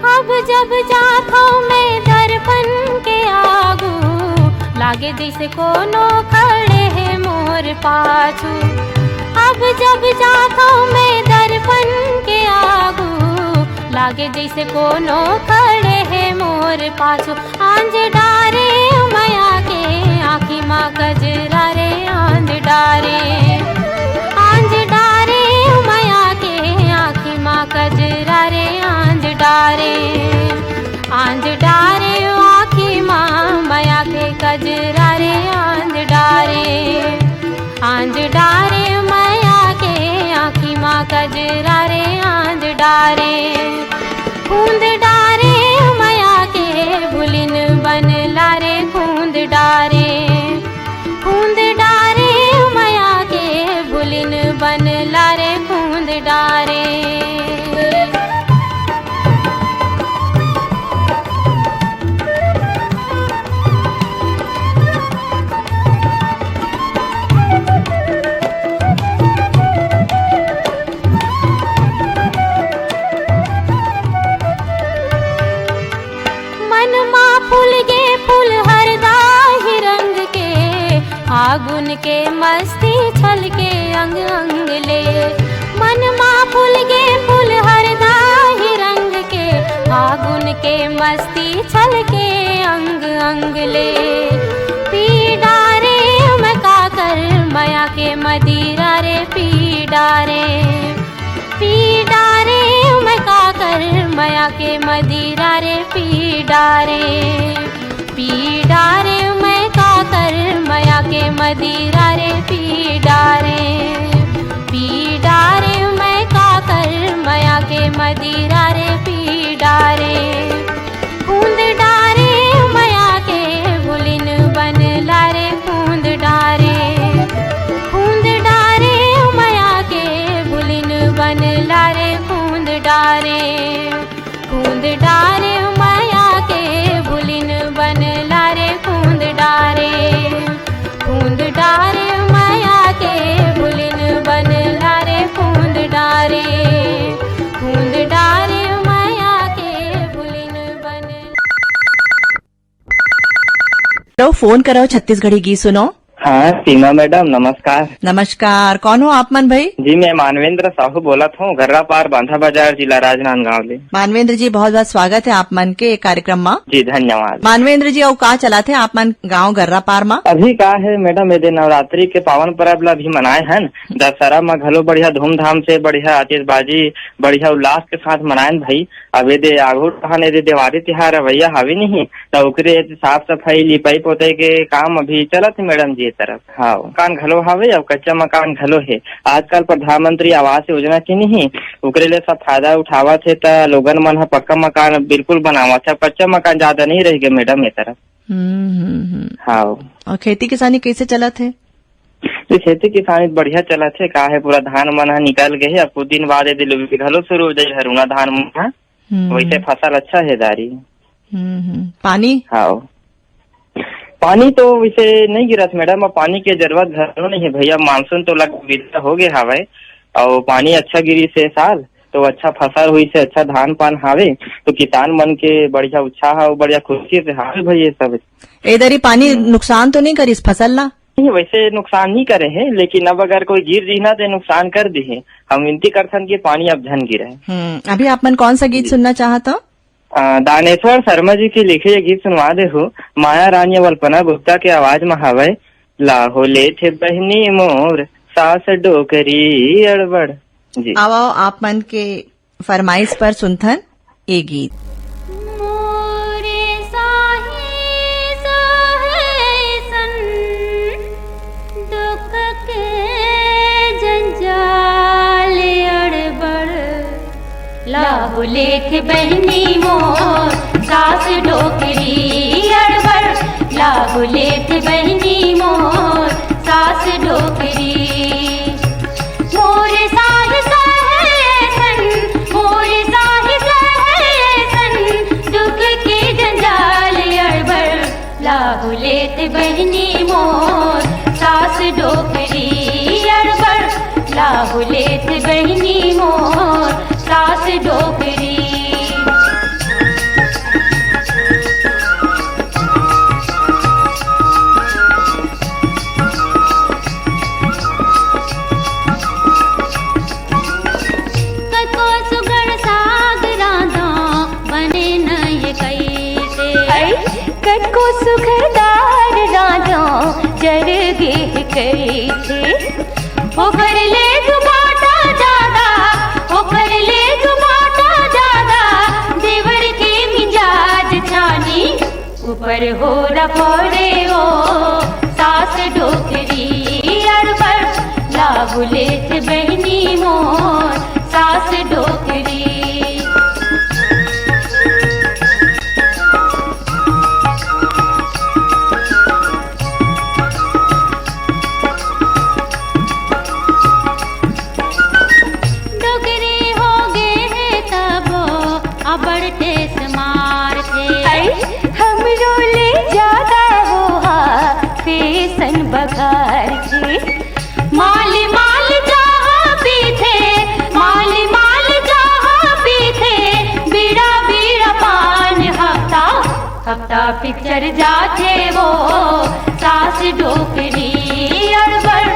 अब जब जाथो मैं दर्पण के आगू, लागे जैसे कोनो खड़े है मोर पाछू। अब जब जाथो मैं दर्पण के आगू, लागे जैसे कोनो खड़े है मोर पाछू। आंज डारे मया के आँखी मा कजरा रे, आंज डारे, आंज डारे मया के आँखी मा कजरा रे, आंज डारे, आंज डारे आँखी मा मया के कजरा रे, आंज डारे, आंज डारे मया के आँखी मा कजरा रे, आंज डारे, खूंद डारे मया के भुलिन बन लारे, खूंद डारे, खूंद डारे मया के भुलिन बन लारे, खूंद डारे। मन मा फूल गे फूल हरदा ही रंग के, फागुन के मस्ती छलके अंग अंग ले। मन मा फूल गे फूल हरदा ही रंग के, फागुन के मस्ती छलके अंग अंग ले। पी डारे मैं काकर मया के मदिरा रे, पी डारे, पी डारे मैं काकर मया के मदिरा रे, पी डारे, पी डारे मैं काकर मया के मदिरा रे, पी डारे, पी डारे मैं काकर मया के मदिरा रे, पी डारे, खूंद डारे मया के भुलिन बन लारे, खूंद डारे, खूंद डारे मया के भुलिन बन लारे, खूंद डारे, खूंद डारे मया के भुलिन बन लारे, खूंद डारे, खूंद डारे मया के भुलिन बन लारे, खूंद डारे, खूंद डारे मया के भुलिन बन। लो, फोन करो, छत्तीसगढ़ी गीत सुनो। हाँ, सीमा मैडम, नमस्कार। नमस्कार, कौन हो आप मन भाई? जी, मैं मानवेंद्र साहू बोलत हूँ, घर्रापार, बांधा बाजार, जिला राजनांदगांव ले। मानवेंद्र जी, बहुत बहुत स्वागत है आप मन के कार्यक्रम मा। जी, धन्यवाद। मानवेंद्र जी, अउ का चलत हे आप मन गांव घर्रापार मा? अभी का है मैडम, ये दिन नवरात्रि के पावन परब ला अभी मनाए हन, दशहरा मा घलो बढ़िया धूमधाम से बढ़िया आतिशबाजी, बढ़िया उल्लास के साथ मनाएन भाई। अब ये दे आगू डहान ये दे देवारी तिहार अवैया हावे नहीं, त ओकरे साफ सफाई, लिपाई पोताई के काम अभी चलत हे मैडम जी ये तरफ। हाँ, मकान घलो हावे अउ कच्चा मकान घलो हे। आजकल प्रधानमंत्री आवास योजना के नहीं, ओकरे ले सब फायदा उठावत हे, त लोगन मन ह पक्का मकान बिल्कुल बनावत हे। कच्चा मकान ज्यादा नहीं रह गए मैडम ये तरफ। हम्म, हम्म, हम्म। हाँ। अउ खेती किसानी कइसे चलत हे? तो खेती किसानी बढ़िया चलत हे, का है पूरा धान मन ह निकल गए हे, अब कुछ दिन बाद ये दे लुवे घलो शुरू हो जाए हरुना धान मन ह। हम्म। वैसे फसल अच्छा हे दारी। हम्म, हम्म। पानी? हाँ। पानी तो वैसे नहीं गिरत मैडम, अब पानी के जरूरत घलो नहीं है भैया, मानसून तो लग विदा हो गए हावय, अउ पानी अच्छा गिरिस हे साल, तो अच्छा फसल हुई से, अच्छा धान पान हावे, तो किसान मन के बढ़िया उत्साह अउ बढ़िया खुशी से हावे भैया सब। ए दरी पानी हम्म। नुकसान तो नहीं करिस फसल ला? नहीं, वैसे नुकसान नहीं करे हे, लेकिन अब अगर कोई गिर दिही ना तो नुकसान कर दिही। हम विनती करथन कि पानी अब झन गिरे। हम्म, अभी आप मन कौन सा गीत जी। सुनना चाहत हो? अ, दानेश्वर शर्मा जी के लिखे ये गीत सुनवा दे हो, माया रानी अउ अल्पना गुप्ता के आवाज में हवय, लाहो लेथे बहिनी मोर सास डोकरी अड़बड़। जी। आओ, आओ, आप मन के फरमाइश पर सुनथन ए गीत। मोरे साहे साहे सन दुख के जंजाल अड़बड़, लाहू लेत बहिनी मोर सास डोकरी अड़बड़, लाहू लेत बहिनी मोर सास डोकरी। मोर सास साहे सन, मोर सास साहे सन दुख के जंजाल अड़बड़, लाहू लेत बहिनी मोर सास डोकरी अड़बड़, लाहू लेत बहिनी मोर सास डोकरी। कतको सुघर साग रांधो, बने नइ कइसे। अई, कतको सुघर दार रांधो, जर गे कइसे। ओकर ले दू बाटा जादा, ओकर ले दू बाटा जादा, देवर के मिजाज छानी। ऊपर हो रखोड़े ओ सास डोकरी अड़बड़, लाहू लेत बहिनी मोर सास डोकरी। डोकरी हो गे हे तबो अबड़ टेस मारथे। अई, हमरो ले जादा होहा फेसन बघारथे। माली माल जहाँ पीथे, माली माल जहाँ पीथे, बीड़ा बीड़ा पान हफ्ता हफ्ता पिक्चर जाथे वो सास डोकरी अड़बड़,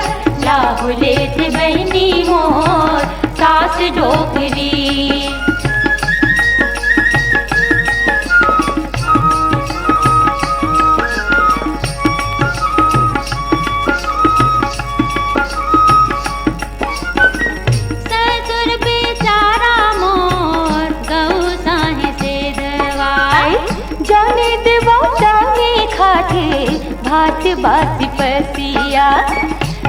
लाहू लेत बहिनी मोर सास डोकरी। ससुर बेचारा मोर गऊ साहे सेधवा। आई। जाने देवा जाने खाथे भात बासी पसिया।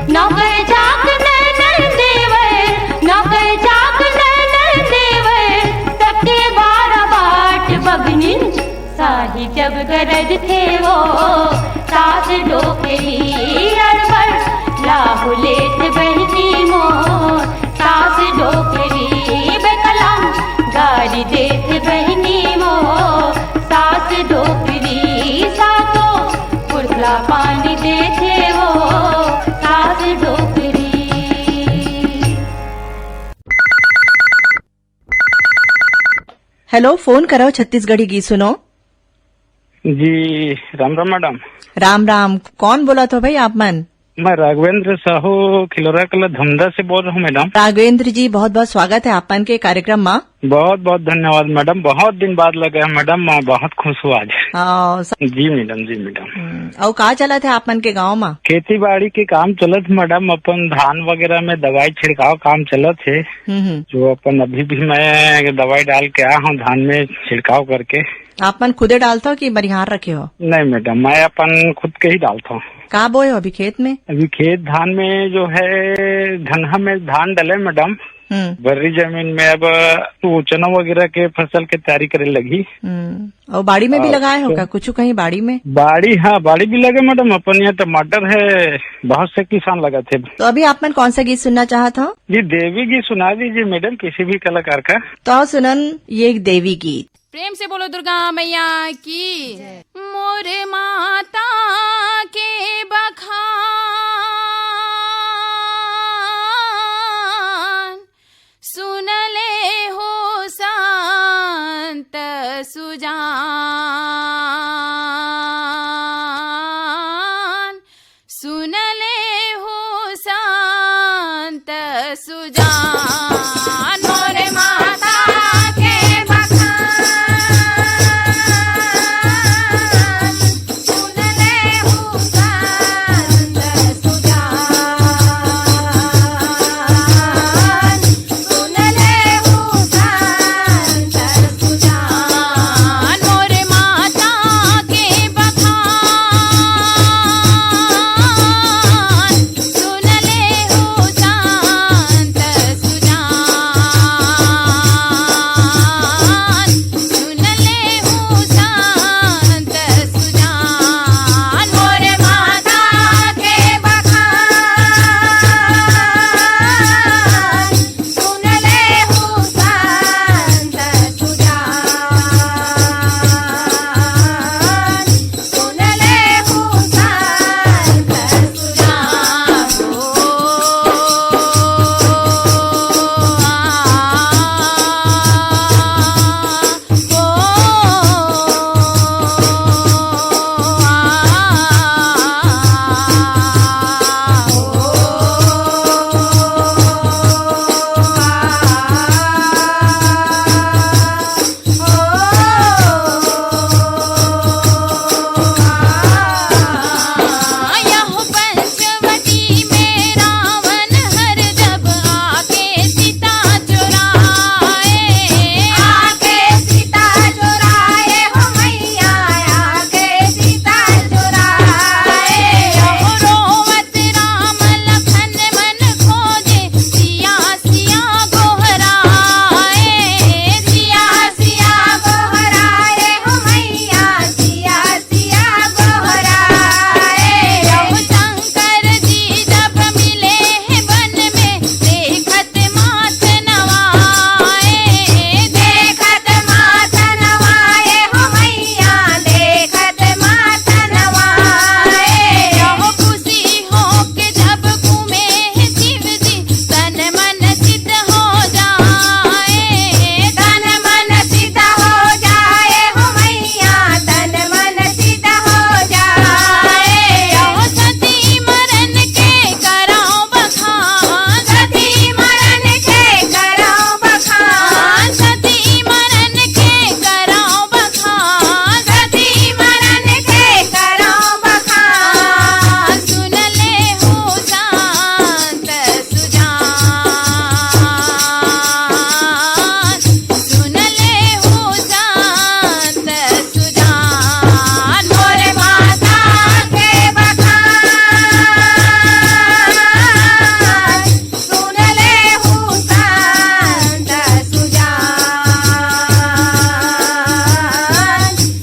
नौकर चाकर ननद देवर, नौकर चाकर ननद देवर, सबके बारा बाट बगनिन साही जब गरजथे वो सास डोकरी अड़बड़, लाहू लेत बहिनी मोर सास डोकरी। बेकलम गारी देत बहिनी मोर सास डोकरी, सातो पुरखला पानी देथे वो सास डोकरी। हेलो, फोन करव छत्तीसगढ़ी गीत सुनो। जी, राम राम मैडम। राम राम। कौन बोलत हो भाई आप मन? मैं राघवेंद्र साहू, खिलोरा कला धमदा से बोल रहा हूँ मैडम। राघवेंद्र जी, बहुत बहुत स्वागत है आप मन के कार्यक्रम मा। बहुत बहुत धन्यवाद मैडम, बहुत दिन बाद लगा है मैडम, मैं बहुत खुश हूँ आज। हाँ, स- जी मैडम, जी मैडम। हम्म, अउ का चलत है आप मन के गांव मा? खेती बाड़ी के काम चलत है मैडम, अपन धान वगैरह में दवाई छिड़काव काम चलत है। हम्म, हम्म। जो अपन अभी भी मैं दवाई डाल के आया हूँ धान में छिड़काव करके। आप मन खुदे डालथो कि बनिहार रखे हो? नहीं मैडम, मैं अपन खुद के ही डालता हूँ। का बोए हो अभी खेत में? अभी खेत धान में जो है, धनहा में धान डले मैडम। हम्म। बर्री जमीन में अब वो चना वगैरह के फसल के तैयारी करे लगी। हम्म। और बाड़ी में भी हाँ, लगाए हो तो का कुछ कहीं बाड़ी में? बाड़ी, हाँ, बाड़ी भी लगे मैडम, अपन यहाँ टमाटर है, बहुत से किसान लगाथे। तो अभी आप मन कौन सा गीत सुनना चाहत हो? जी, देवी गीत सुना दीजिए मैडम, किसी भी कलाकार का। तो आओ सुनन ये एक देवी गीत। प्रेम से बोलो दुर्गा मैया की। मोर माता के बखान सुन ले हो संत सुजान, सुन ले हो संत सुजान, मोर माता के बखान। सुन ले हो संत सुजान, सुन ले हो संत सुजान, मोर माता के बखान। सुन ले हो संत सुजान, सुन ले हो संत सुजान, मोर माता के बखान। सुन ले हो संत सुजान, सुन ले हो संत सुजान। ओ, आ, ओ, आ, ओ, आ। यह पंचवटी में रावण हर जब आके सीता चुराए, आके सीता चुराए हो मैया, आके सीता चुराए। यह रोवत राम लखन मन खोजे, सिया सिया गोहराए, सिया सिया गोहराए हो मैया, सिया सिया गोहराए। यह शंकर जी जब मिले हैं वन में, देखत माथ नवाए, देखत माथ नवाए हो मैया, देखत माथ नवाए। यह खुशी होके जब घूमे हैं शिव जी, तन मन सिद्ध हो जाए, तन मन सिद्ध हो जाए हो मैया, तन मन सिद्ध हो जाए। यह सती मरन के कराओ बखान, सती मरन के कराओ बखान, सती मरन के कराओ बखान, सती मरन के कराओ बखान। सुन ले हो संत सुजान, सुन ले हो संत सुजान, मोर माता के बखान। सुन ले हो संत सुजान,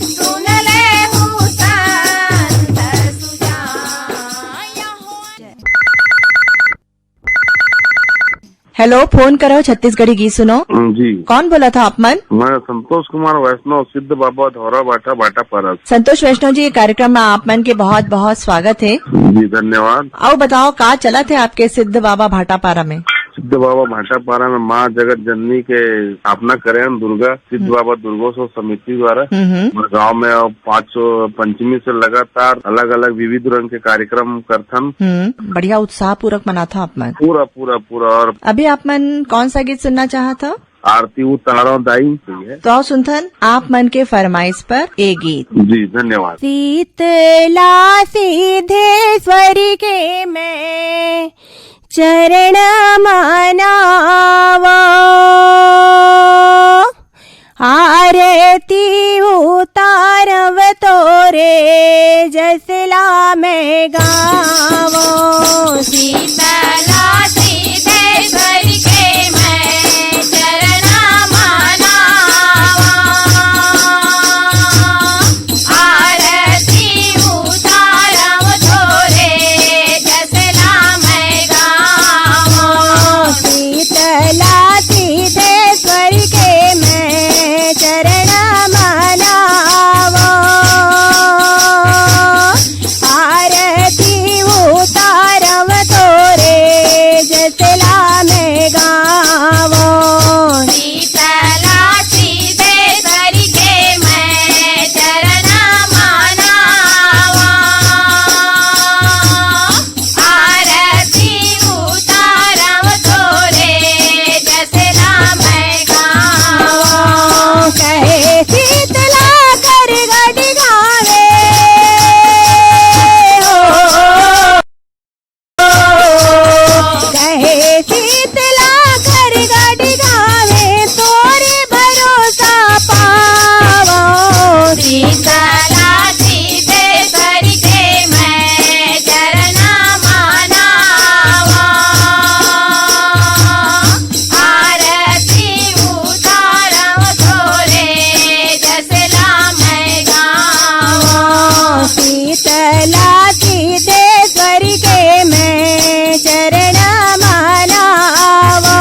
सुन ले हो संत सुजान। हेलो, फोन करो छत्तीसगढ़ी गीत सुनो। हम्म, जी। कौन बोलत हो आप मन? मैं संतोष कुमार वैष्णव, सिद्ध बाबा धौरा भाटा, भाटापारा से। संतोष वैष्णव जी, ये कार्यक्रम में आप मन के बहुत बहुत स्वागत है। जी, धन्यवाद। अउ बताओ, का चलत है आपके सिद्ध बाबा भाटापारा में? सिद्ध बाबा भाटापारा में माँ जगत जननी के स्थापना करे हैं दुर्गा, सिद्ध हम्म। बाबा दुर्गोत्सव समिति द्वारा। हम्म, हम्म। हमर गांव में अब पाँच सौ पंचमी से लगातार अलग-अलग विविध रंग के कार्यक्रम करथन। हम्म, बढ़िया उत्साह पूर्वक मनाथा आप मन। पूरा, पूरा, पूरा। और अभी आप मन कौन सा गीत सुनना चाहत हो? आरती उतारो दाई, ठीक है। तो आओ सुनथन आप मन के फरमाइश पर ए गीत। जी, धन्यवाद। शीतला सिद्धेश्वरी के मैं चरण मनावो, आरती उतारव तोरे जसला मैं गावो। शीतला सिद्धेश्वरी के मैं चरण मनावो, आरती उतारव तोरे जसला मैं गावो। शीतला सिद्धेश्वरी के मैं चरण मनावो, आरती उतारव तोरे जसला मैं गावो। शीतला सिद्धेश्वरी के मैं चरण मनावो, आरती उतारव तोरे जसला मैं गावो। कहे शीतला कर गड़ी गावे हो, कहे शीतला कर गड़ी गावे, तोरे भरोसा पावो। शीतला सिद्धेश्वरी के मैं चरण मनावो, आरती उतारव तोरे जसला मैं गावो। शीतला सिद्धेश्वरी के मैं चरण मनावो,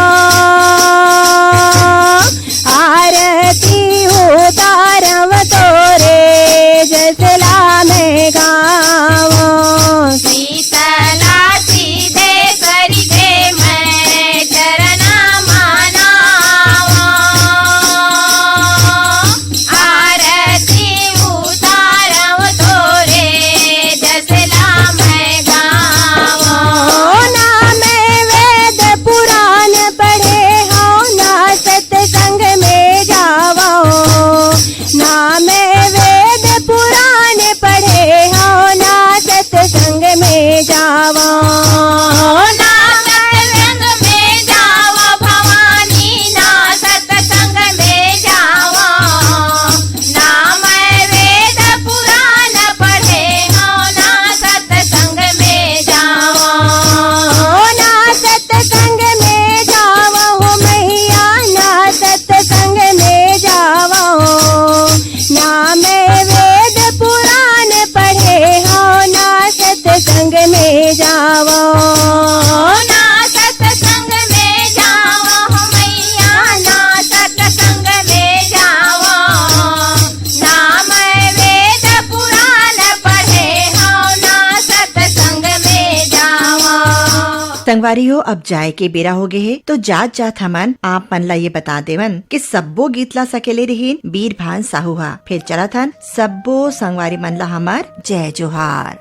आरती उतारव तोरे जसला मैं गावो। शीतला सिद्धेश्वरी के मैं चरण मनावो, आरती उतारव तोरे जसला मैं गावो। ना मैं वेद पुराण पढ़े हव, ना सत्संग में जावो। ना मैं वेद पुराण पढ़े हव, ना सत्संग में जावो। ना सत्संग में जावो भवानी, ना सत्संग में जावो। ना मैं वेद पुराण पढ़े हव, ना सत्संग में जावो। ना सत्संग में जावो हो मैया, ना सत्संग में जावो। ना मैं वेद पुराण पढ़े हव, ना सत्संग में जावो। ना सत्संग में जावो हो मैया, ना सत्संग में जावो। ना मैं वेद पुराण पढ़े हव, ना सत्संग में जावो। संगवारी हो, अब जाए के बेरा हो गे हे, तो जात जात हमन आप मन ला ये बता देवन कि सब्बो गीत ला सकेले रहीन बीर भान साहू हा। फिर चलत हन सब्बो संगवारी मन ला हमर जय जोहार।